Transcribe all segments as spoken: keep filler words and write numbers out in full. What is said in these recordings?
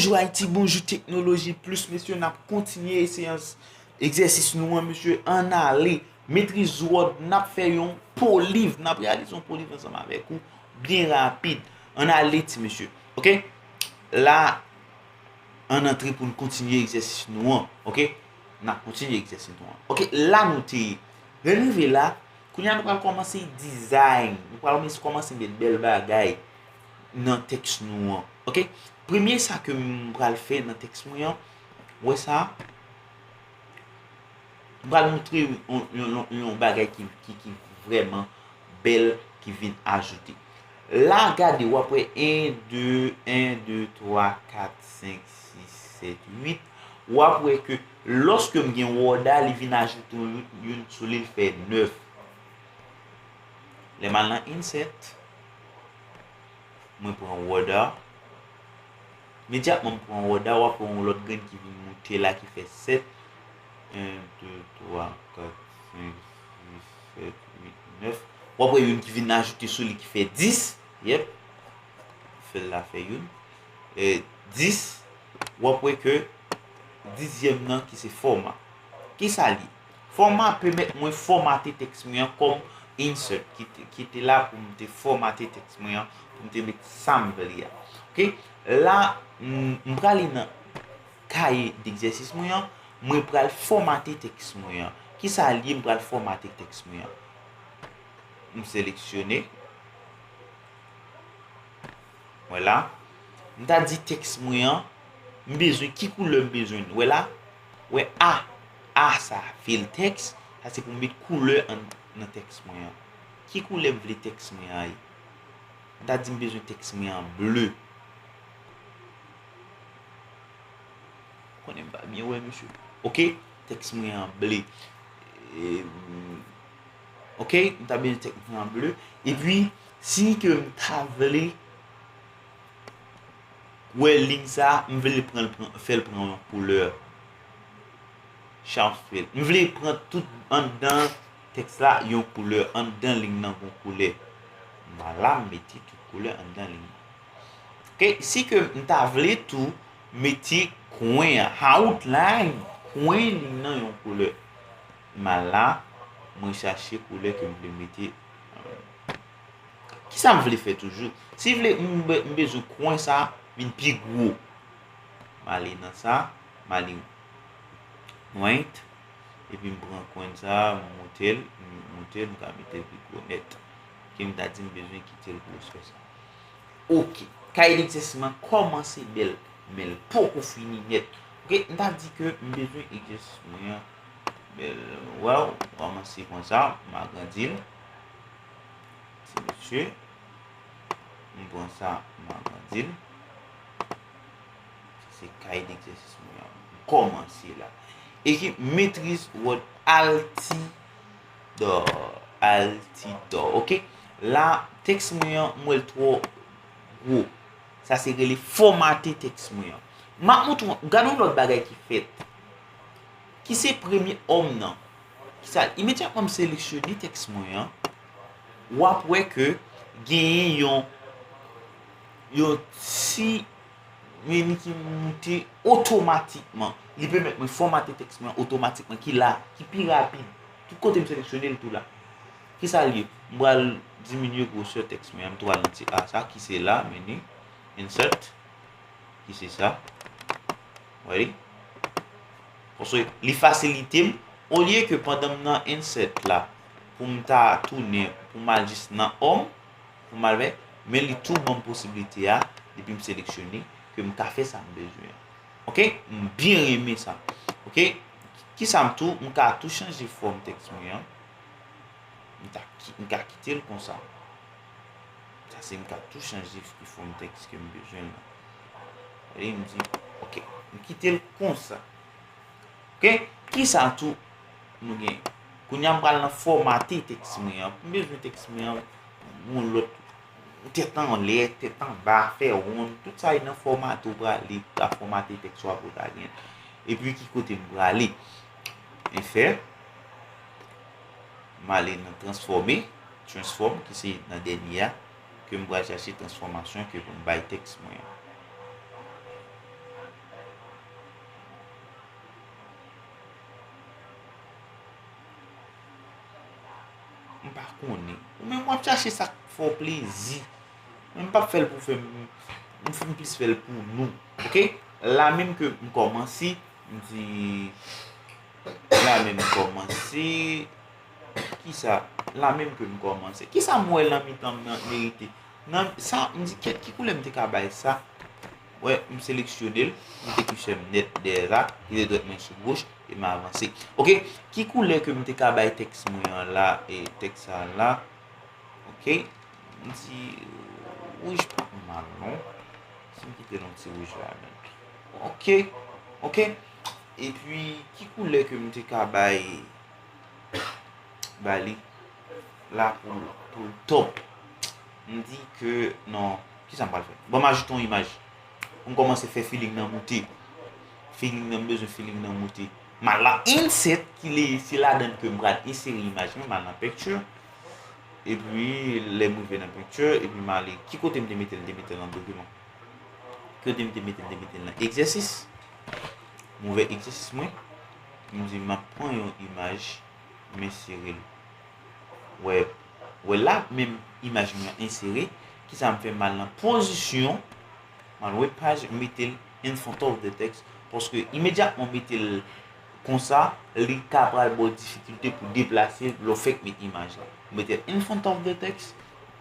Bonjou Ayiti, bonjou Teknoloji Plis, mesye, n ap kontinye seyans egzèsis nou an, mesye, ann ale. Maîtrise Word, n ap fè yon poliv, n ap reyalize yon poliv ansanm avèk ou, byen rapid. Ann ale, ti mesye. Oke? La, ann antre pou n kontinye egzèsis nou an. Oke? N ap kontinye egzèsis nou an. Oke, la nou te ye. Lè n rive la, kounye a nou pral kòmanse design. Nou pral kòmanse met bèl bagay nan tèks nou an. Oke? Premye sa ke m pral fè nan tèks mwen an, wè sa, m pral montre yon, yon, yon, yon bagay ki, ki, ki vrèman bèl ki vin ajoute. La, gade, w ap wè en, de, en, de, twa, kat, senk, sis, sèt, uit. W ap wè ke lòske m gen Word a, li vin ajoute yon, youn sou li, l fè nèf. Lè m al nan Insert, mwen pran Word a. Imedyatman m pran Word a, w ap wè yon lòt grenn ki vin moute la ki fè sèt. En, de, twa, kat, senk, sis, sèt, uit, nèf. W ap wè youn ki vin ajoute sou li ki fè dis. Yep. Fè l la fè youn. E, dis. W ap wè ke dizyèm nan ki se fòma. Kisa l ye? Fòma pèmèt mwen fòmate tèks mwen an kòm insert, ki te, ki te la pou m te fòmate tèks mwen an, pou m te met sa m vle a. Oke? La, m, m prale nan kaye degzèsis mwen an, mwen pral fòmate tèks mwen an. Kisa l ye m pral fòmate tèks mwen an? M seleksyone. Wè la. M ta di tèks mwen an, m bezwen, ki koulè m bezwen? Wè la. Wè A. A sa, fill text. Sa se pou m met koulè an, nan tèks mwen an. Ki koulè m vle tèks mwen an ye? M ta di m bezwen tèks mwen an ble. Konnen m pa byen wè, mesye. Oke, tèks mwen an ble. E, oke, m ta bezwen tèks mwen an ble. Epi, si ke m ta vle wè liy sa, m vle pran, pran, fè l pran yon koulè. Sharp fill. M vle pran tout anndan tèks la yon koulè, anndan liy nan yon koulè. M pa la, m mete tout koulè anndan liy nan. Oke, si ke m ta vle tou mete kwen an, outline, kwen liy nan yon koulè. M al la, mwen chache koulè ke m vle mete. Kisa m vle fè toujou? Si vle, m be-, m bezwen kwen sa vin pi gwo. M ale nan sa, m ale Right. Epi m pran kwen sa, m moute l, m moute l, m ka mete l pi gwo nèt. Ke m ta di m bezwen kite l gwosè sa. Oke. Kaye degzèsis mwen kòmanse bèl, men l poko fini nèt. Oke, m ta di ke m bezwen egzèsis mwen an bèl. Wè, w kòmanse konsa, m agrandi l. Ti mesye. M pran sa, m agrandi l. Sa se kay degzèsis mwen an. M kòmanse la. Ekip Maîtrise Word Altidor. Altidor. Oke. La, tèks mwen an, m wè l twò gwo. Sa se rele fòmate tèks mwen an. M ap montre w, gade yon lòt bagay ki fèt. Ki se premye òm nan. Kisa, imedyatman m seleksyone tèks mwen an, w ap wè ke genyen yon, yon ti meni ki moute otomatikman. Li pèmèt mwen fòmate tèks mwen otomatikman, ki la, ki pi rapid. Tout kote m seleksyone l tou la. Kisa l ye? M pral diminye gwosè tèks mwen an, m tou al nan ti A sa, ki se la, meni, insert, ki se sa. Wè li? Paske li fasilite m, olye ke pandan m nan insert la, pou m ta tounen, pou m al jis nan òm, pou m al fè, men li tou ban m posiblite a, depi m seleksyone, ke m ka fè sa m bezwen an. Oke? M byen renmen sa. Oke? Kisa m tou, m ka tou chanje fòm tèks mwen an. M ta ki-, m ka kite l konsa. Sa se m ka tou chanje ki fòm tèks ke m bezwen la. E m di, oke, m kite l konsa. Oke? Kisa tou nou gen? Kounye a m pral nan fòmate tèks mwen an. M bezwen tèks mwen an yon lòt, tèt anlè, tèt anba, fè wonn. Tout sa e nan fòmate ou prale, ou ka fòmate tèks ou a pou w ta gen. Epi ki kote m prale? Efè. M ale nan transfòme, transform, ki se nan dènye a, ke m pral chache transfòmasyon ke pou m bay tèks mwen an. M pa konnen. Ou menm w ap chache sa k fè w plezi. Mwen m p ap fè l pou fè m, m, m plis fè l pou nou. Oke? La menm ke m kòmanse, m di, la menm m kòmanse, kisa? La menm ke m kòmanse. Kisa m wè nan mitan m nan merite? Nan sa, m di, kèt, ki koulè m te ka bay sa? Wè, m seleksyone l, m mete kich m nèt dèyè la, li te dwèt mwen sou goch, e m avanse. Oke, ki koulè ke m te ka bay tèks mwen an la, e tèks sa la? Oke, m di wouj pa mal non. Si m kite l yon ti wouj la menm. Oke, oke. Epi, ki koulè ke m te ka bay, bay li la pou, pou l top? M di ke non, kisa m pral fè? Bon, m ajoute yon imaj. Pou m kòmanse fè feeling nan moute. Feeling nan, m bezwen feeling nan moute. M al nan insert, ki li, se ladan l ke m pral ensere imaj mwen, m al nan picture. Epi, lè m rive nan picture, epi m ale, ki kote m te mete l, m te mete l nan dokiman. Ki kote m te mete l, m te mete l nan egzèsis. M ouvè egzèsis mwen. M di, m ap pran yon imaj, m ensere l. Wè, wè la, menm imaj mwen ensere. Kisa m fè? M al nan pozisyon, m al wè paj, m mete l in front of the text. Paske imedyatman m mete l konsa, li ka pral ba w difikilte pou deplase l lè w fèk met imaj la. M mete l in front of the text,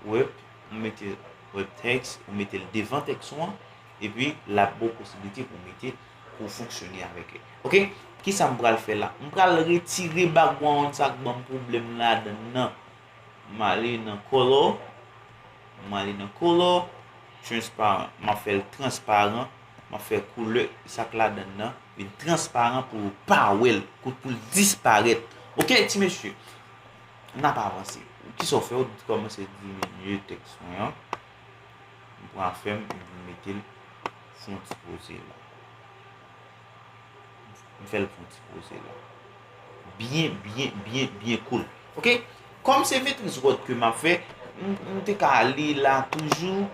wè, m mete wè text, ou mete l devan tèks ou an, epi l ap ba w posiblite pou w mete, pou w fonksyone avèk li. Oke? Kisa m pral fè la? M pral retire background sa k ban m pwoblèm ladan l nan. M ale nan color. M ale nan color. Transparent. M ap fè l transparan. M ap fè koulè sa k ladan l nan vin transparan pou w pa wè l, pou, pou l disparèt. Oke, ti mesye? N ap avanse. Kisa w fè? Ou kòmanse diminye tèks mwen an. M pran afè m, m vin mete l fè yon ti poze la. M fè l fè yon ti poze la. Byen, byen, byen, byen cool. Oke? Kòm se Maîtrise Word ke m ap fè, m, m te ka ale la toujou.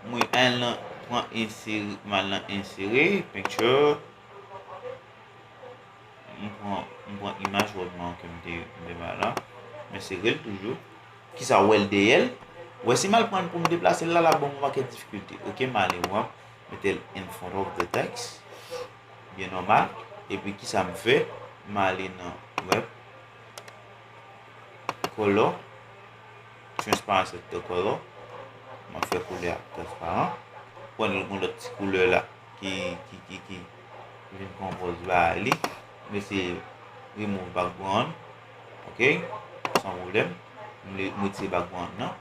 Mwen al nan, pran ensere, m al nan ensere, picture. M pran, m pran imaj Word mwen an ke m te, m te bay la. M ensere l toujou. Kisa w wè l dèyè l? Wè, si m al pran l pou m deplase l la, l ap ban m yon pakèt difikilte. Oke, m ale wè, mete l in front of the text. Byen nòmal. Epi kisa m fè? M ale nan wè, color, transparency of the color. M ap fè koulè a transparan. Pran yon lòt ti koulè la ki, ki, ki, ki vin pran pòz bagay li. M eseye remove background. Oke? San pwoblèm. M le-, m retire background nan.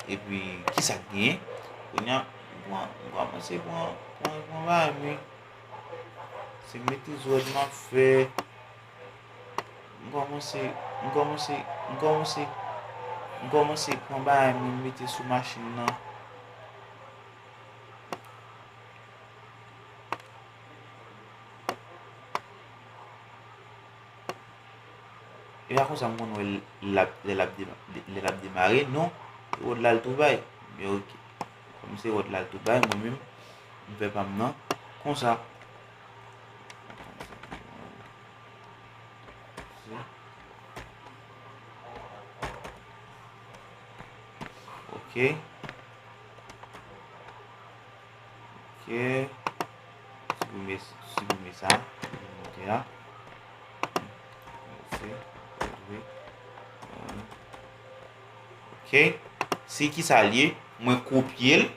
Epi, kisa k genyen? Kounye a, m pran, m kòmanse pran, pran, pran bagay mwen. Se Maîtrise Word m ap fè. M kòmanse, m kòmanse, m kòmanse, m kòmanse pran bagay mwen, m mete sou machin nan. E pa konsa m konn wè l, l ap, lè l ap dema-, lè l ap demare, non, se Word la l tou bay. Men oke. Kòm se Word la l tou bay, mwen menm, m fè pa m nan konsa. Ok. Ok. Siprime, siprime sa. Monte a. Ok. Se ki sa l ye? Mwen kopye l.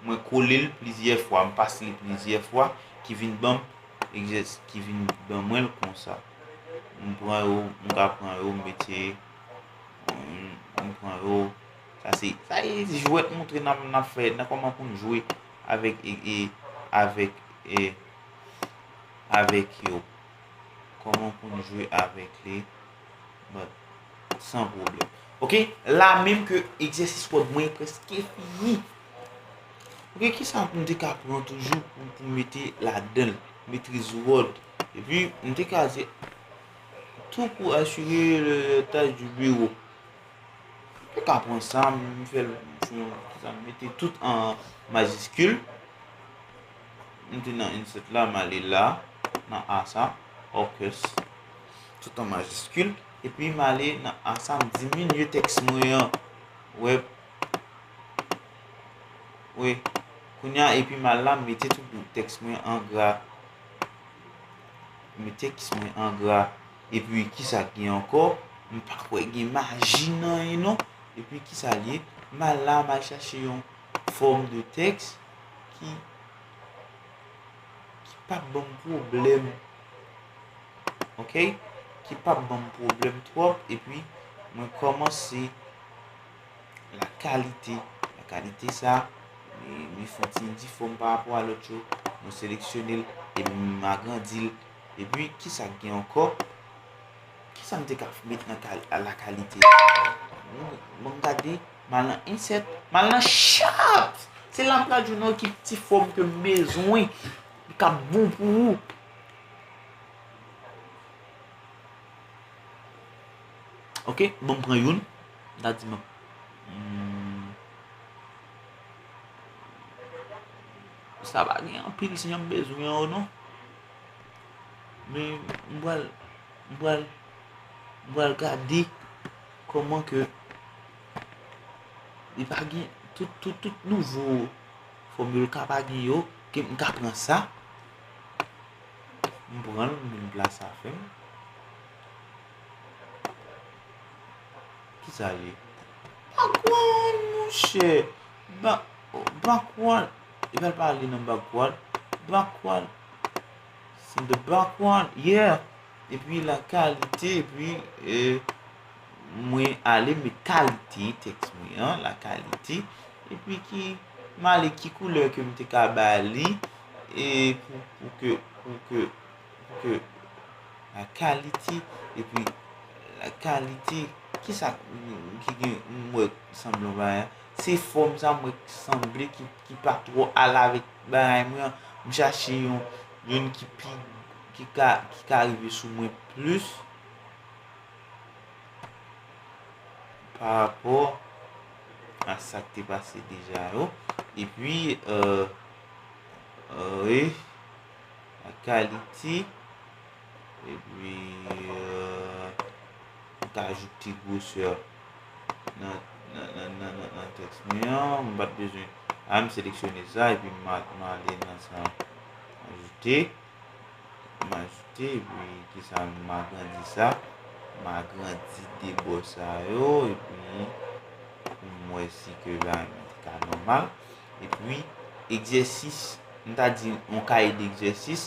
Mwen kole l plizyè fwa. M pase l plizyè fwa. Ki vin ban m egzès-, ki vin ban mwen l konsa. M pran yo, m ka pran yo, m mete, m, m pran yo. Sa se, sa se jwèt montre n ap, n ap fè, nan kòman pou n jwe avèk, e, e, avèk, e, avèk yo. Kòman pou n jwe avèk li. But, san pwoblèm. Ok, la menm ke egzèsis Word mwen prèske fini. Ok, kisa m te ka pran toujou pou, pou mete ladan l? Maîtrise Word. Epi, m te ka di, tout pour assurer le tâche du bureau. M te ka pran sa, m fè l, m fè yon, kisa, m mete tout an majiskil. M te nan insert la, m ale la, nan A sa, all caps, tout an majiskil. Epi m ale nan, a sa m diminye tèks mwen an. Wè. Wi. Kounye a, epi m al la, m mete tout tèks mwen an gra. M mete tèks mwen an gra. Epi, kisa k gen ankò? M pa kwè gen maji nan anyen non. Epi, kisa l ye? M al la, m al chache yon fòm de tèks ki, ki p ap ban m pwoblèm. Ok? Ki p ap ban m pwoblèm twòp. Epi, mwen kòmanse la kalite. La kalite sa, li, li fè yon ti difòm pa rapò a lòt yo. Mwen seleksyone l, epi m agrandi l. Epi, kisa k gen ankò? Kisa m te ka met nan kal-, a la kalite? Bon, gade, m al nan insert, m al nan chart. Se la m pral jwenn yon ki ti fòm ke m bezwen, ki ka bon pou ou. Ok, bon, m pran youn. M ta di, bon, hmm, sa pa gen anpil si jan m bezwen yo, non. Men, m pral, m pral, m pral gade kòman ke li pa gen tout, tout, tout nouvo fòmil ka pa gen yo, ke m ka pran sa. M pran l, m vin plase afè m. Kisa l ye? Background, monchè. Ba-, oh, background. E pa l pale nan background. Background. C'est the background. Yeah. Epi la kalite, epi, eh, mwen ale met kalite tèks mwen an, la kalite. Epi ki, m ale ki koulè ke m te ka ba li, e pou, pou ke, pou ke, pou ke la kalite, epi la kalite, kisa ki gen, m wè sanble yon bagay la? Se fòm sa m wè ki sanble ki, ki pa twò al avèk bagay mwen an. M chache yon, youn ki pi, ki ka, ki ka rive sou mwen plis pa rapò a sa k te pase deja yo. Epi, euh, euh, wi, la kalite. Epi, euh, m ka ajoute gwosè nan, nan, nan tèks mwen an. M pa t bezwen. A, m seleksyone sa, epi m a-, m ale nan sa. Ajoute. M ajoute, epi kisa, m agrandi sa. M agrandi de bò sa yo, epi pou m wè si ke bagay mwen te ka nòmal. Epi, egzèsis, m ta di yon kaye degzèsis.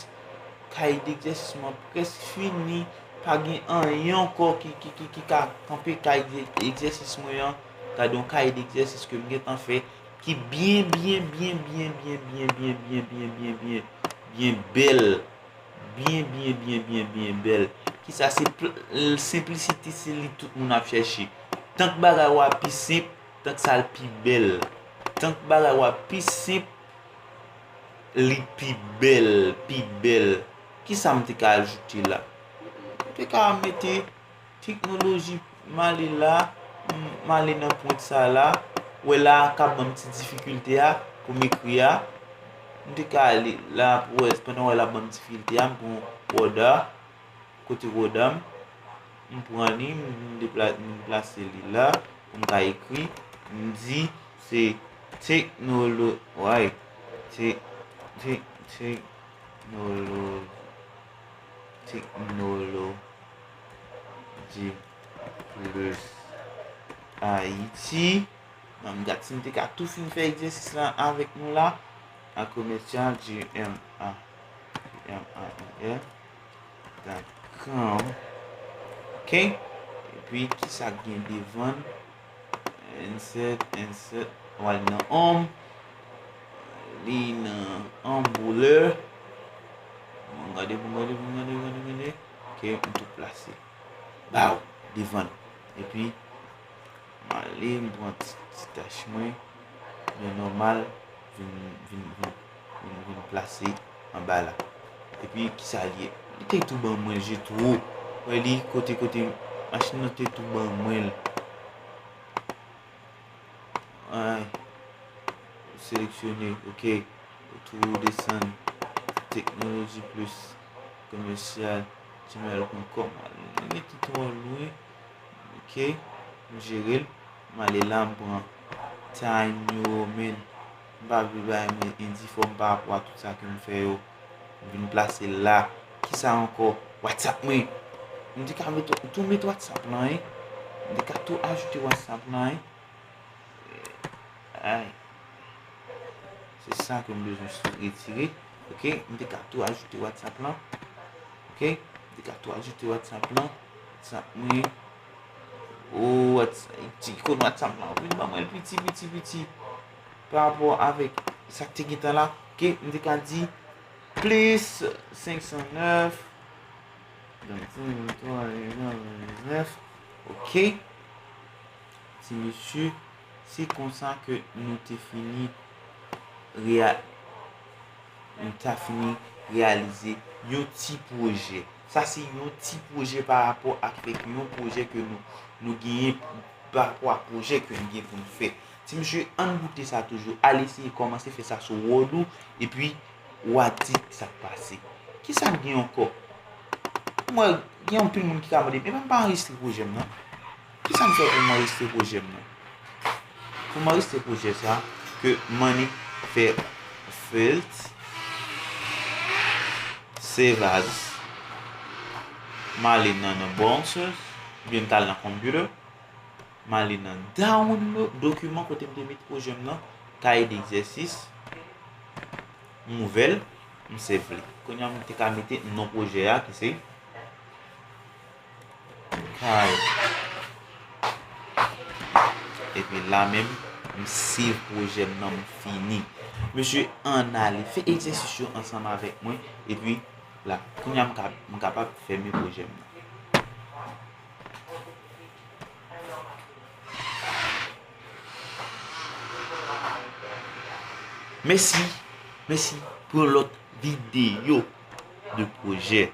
Kaye degzèsis mwen prèske fini. Pa gen anyen ankò ki, ki, ki, ki ka kanpe kaye de-, egzèsis mwen an. Gade yon kaye degzèsis ke m gentan fè. Ki byen, byen, byen, byen, byen, byen, byen, byen, byen, byen, byen, byen bèl. Byen, byen, byen, byen, byen bèl. Kisa se pl-, l-, senplisite, se li tout moun ap chèche. Tank bagay ou a pi senp, tank sa l pi bèl. Tank bagay ou a pi senp, li pi bèl, pi bèl. Kisa m te ka ajoute la? M te ka mete teknoloji, m ale la, m, m ale nan pwent sa la. Ou wè la, k ap ban m ti difikilte a pou m ekri a. M te ka ale la, pou wè, pandan w wè l ap ban m difikilte a, m pran Word a, kote Word a m, m pran li, m, m depla-, m plase li la, pou m ka ekri, m di se teknolo-, way, te-, te-, teknolo-, Technology Plus Haïti. Ban m gad si m te ka tou fin fè egzèsis la avèk nou la. A commercial, G M A, G M A I L, dot com. Ok. Epi, kisa k gen devan? Insert, insert. W al nan ombre. Li nan ombre. Bon, gade, bon, gade, bon, gade, gade, gade. Ok, m tou plase. Baw, devan. Epi, m ale, m pran ti, ti tach mwen. Byen nòmal, vin, vin, vin, vin, vin plase anba la. Epi, kisa l ye? Li te tou ban mwen, je trouve. Wè li, kote, kote, machin nan te tou ban mwen l. Ay. Seleksyone, ok. Tou desann. Technology Plus Commercial, gmail ponto com. Li rete twò lwen. Ok, m jere l. M ale la, m pran time yo, men. M pa vle bay mwen endifòm pa rapò a tout sa ke m fè yo. M vin plase l la. Kisa ankò? WhatsApp mwen. M te ka met, tou met WhatsApp lan, wi. M te ka tou ajoute WhatsApp lan, wi. Ay. Se sa ke m bezwen retire. Ok, m te ka tou ajoute WhatsApp lan. Ok, m te ka tou ajoute WhatsApp lan. WhatsApp mwen. Oh, WhatsApp, ti ikòn WhatsApp lan. Vin ban mwen l piti, piti, piti. Pa rapò avèk sa k te gentan la. Ok, m te ka di plis senk san nèf. Donk, ok. Ti mesye, se konsa ke nou te fini reya-, nou ta fini reyalize yon ti pwojè. Sa se yon ti pwojè pa rapò avèk yon pwojè ke nou, nou genyen, pa rapò a pwojè ke nou gen pou nou fè. Ti mesye, ann goute sa toujou. Al eseye kòmanse fè sa sou Word ou, epi w a di sa k pase. Kisa m gen ankò? M wè gen anpil moun ki ka mande, "Men m pa anrejistre pwojè m nan. Kisa m fè pou m anrejistre pwojè m nan?" Pou m anrejistre pwojè sa, ke m annik fè File, Save As, m ale nan, nan Browsers, oubyen m t al nan Computer, m ale nan Download Document kote m te met pwojè m nan, Cahier d'exercice, m ouvè l, m save li. Kounye a m te ka mete non pwojè a ki se Kay. Epi la menm, m save pwojè m nan, m fini. Mesye, ann ale fè egzèsis yo ansanm avèk mwen. Epi la, kounye a m ka, m kapab fèmen pwojè m nan. Mèsi, mèsi pou yon lòt videyo de pwojè.